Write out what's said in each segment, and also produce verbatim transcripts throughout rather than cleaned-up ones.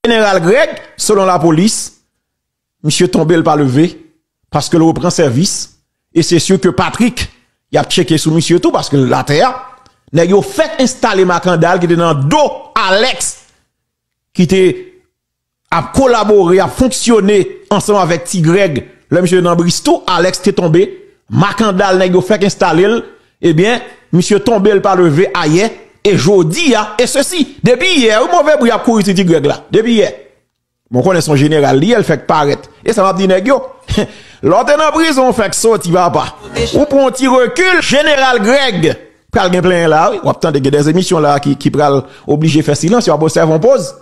Jeneral Greg, selon lapolis, misye tonbe, l pa leve, paske l repran sèvis, e se si ke Patrick, y ap tcheke sou misye tou, paske l atè a. Nèg yo fèk enstale makandal ki te nan do Alex, ki te ap kolabore, ap fonksyone ansanm avèk Ti Greg, lè misye nan Bristou, Alex te tonbe, makandal nèg yo fèk enstale l, ebyen, misye tonbe, l pa leve ayè, e jodi a, e sesi, depi yè, wi, move bri ap kouri sou Ti Greg la, depi yè. Bon, konnen se yon jeneral li ye, l fèk parèt. E sa m ap di nèg yo. Lè w te nan prizon, w fèk soti, papa. Ou pran yon ti rekil, jeneral Greg. Pral gen plenyen la, wi. W ap tande gen de emisyon la ki, ki pral oblije fè silans, yo ap obsève yon poz.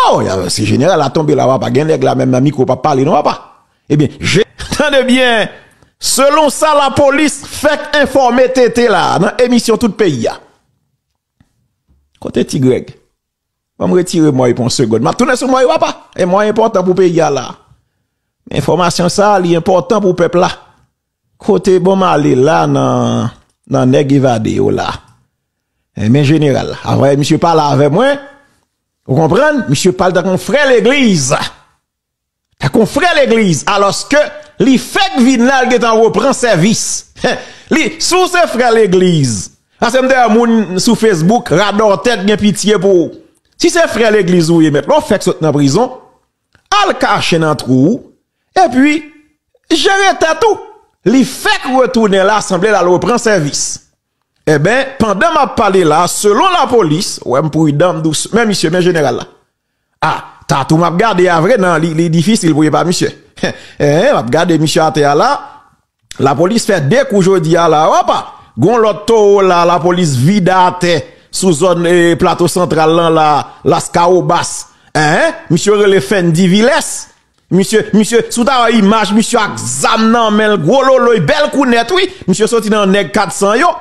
Oh, ya, si jeneral la tonbe la, papa, gen nèg la menm nan mikwo p ap pale non, papa. Ebyen, je, tande byen, selon sa lapolis fèk enfòme T T la, nan emisyon Tout Peyi a. Kote Ti Greg? Ban m retire mwen pou yon segonn. M ap tounen sou mwen, papa. E mwen enpòtan pou peyi a la. Enfòmasyon sa a, li enpòtan pou pèp la. Kote bon m ale la nan, nan nèg evade yo la. Enben jeneral, avan misye pale avè mwen, ou konprann? Misye pale tankou yon frè legliz. Tankou yon frè legliz, alòske li fèk vin la, l gentan repran sèvis. Li, si w se frè legliz, paske m te wè moun sou Facebook, radòtèt gen pitye pou ou. Si se frè legliz ou ye, mèt, lè w fèk sot nan prizon, al kache nan twou ou, epi jere tèt ou. Li fèk retounen la, sanble l al repran sèvis. Enben, pandan m ap pale la, selon lapolis, wè m pridan, m dous, men misye, men jeneral la. A, tatou m ap gade a vre, nan, li, li difisil pou ye pa misye. Eh, m ap gade misye atè a la. Lapolis fè de kou jodi a la, opa! Gon lòt towo la, lapolis vide atè sou zòn, eh, Plato Santral lan la, Laskawobas. Eh, misye rele Fendi Viles. Misye, misye, si w ta wè imaj misye ak zam nan men l, gwo loloy, bèl kou nèt, wi. Misye soti nan nèg kat san yo.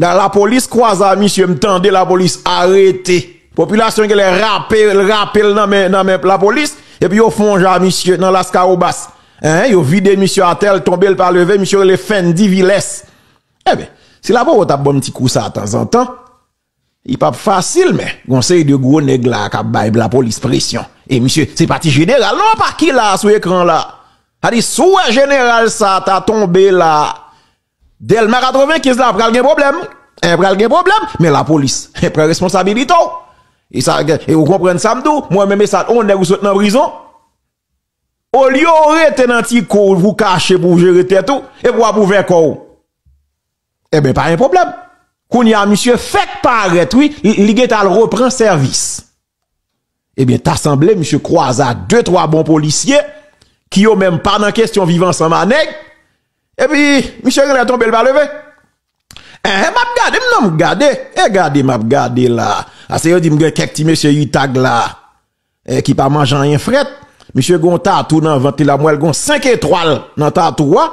Nan lapolis kwaze a misye, m tande lapolis arete. Popilasyon genlè rape, rape l nan men, nan men lapolis. Epi yo fè yon jan a misye nan Laskawobas. Hein, yo vide misye atè, l tonbe, l pa leve, misye rele Fendi Viles. Ebyen, si lapopo t ap ban m ti kou sa tanzantan, li p ap fasil, men gon seri de gwo nèg la k ap bay lapolis presyon. E misye, se pa ti jeneral non, pa ki la sou ekran la. Sa di, si w wè jeneral sa ta tonbe la, Dèlma katrevenkenz la pral gen pwoblèm. Eh, pral gen pwoblèm, men lapolis, eh, pran responsabilite w. E sa, e ou konprann sa m di w, mwen menm e sa, on nèg ou sot nan prizon. Olye w rete nan ti kou w pou w kache, pou w jere tèt ou, epi w ap ouvè kò w. Ebyen, pa gen pwoblèm. Kounye a, misye fèk parèt, wi, li, li gentan al repran sèvis. Ebyen, ta sanble misye kwaze ak de twa bon polisye, ki yo menm pa nan kesyon viv ansanm a nèg, epi misye genlè tonbe, l pa leve. Enhen, m ap gade, m nan m gade. E gade m ap gade la. Ase yo di m gen kèk ti mesye Itag la, eh, ki pa manje anyen frèt. Misye gen yon tatou nan vant li la, m wè l gen yon senk etwal nan tatou a.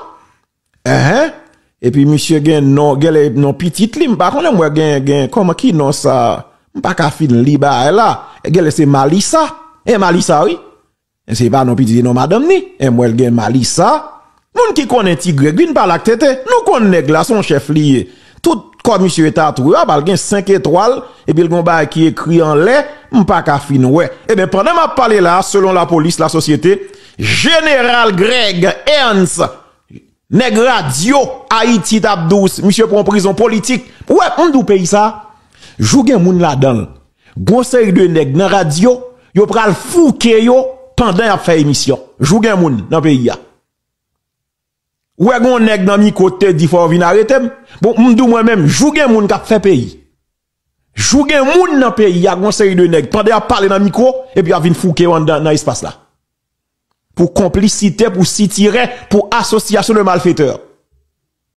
Enhen. Epi misye gen non, genlè non pitit li, m pa konnen, m wè gen, gen, kòman ki non sa? M pa ka fin li bagay la. Genlè se Malisa. E Malisa, wi. Se pa non pitit, non madanm ni. E m wè l gen Malisa. Moun ki konnen Ti Greg, vin pale ak T T. Nou konn nèg la, se yon chèf li ye. Tout kò misye e tatouye, a, ba l gen senk etwal, epi l gen yon bagay ki ekri anlè, m pa ka fin wè. Ebyen, pandan m ap pale la, selon lapolis, lasosyete, Jeneral Greg Ernst, nèg radyo Ayiti t ap di w, misye pran prizon politik. Ou wè, m di w peyi sa, jou gen moun ladan l. Gon seri de nèg nan radyo, yo pral fouke yo pandan y ap fè emisyon. Jou gen moun nan peyi a. Ou wè gon nèg nan mikwo te di fò yo vin arete m. Bon, m di w mwen menm, jou gen moun k ap fè peyi. Jou gen moun nan peyi a, gon seri de nèg, pandan y ap pale nan mikwo, epi y ap vin fouke yo anndan nan espas la. Pou konplisite, pou sitirè, pou asosyasyon de malfetè.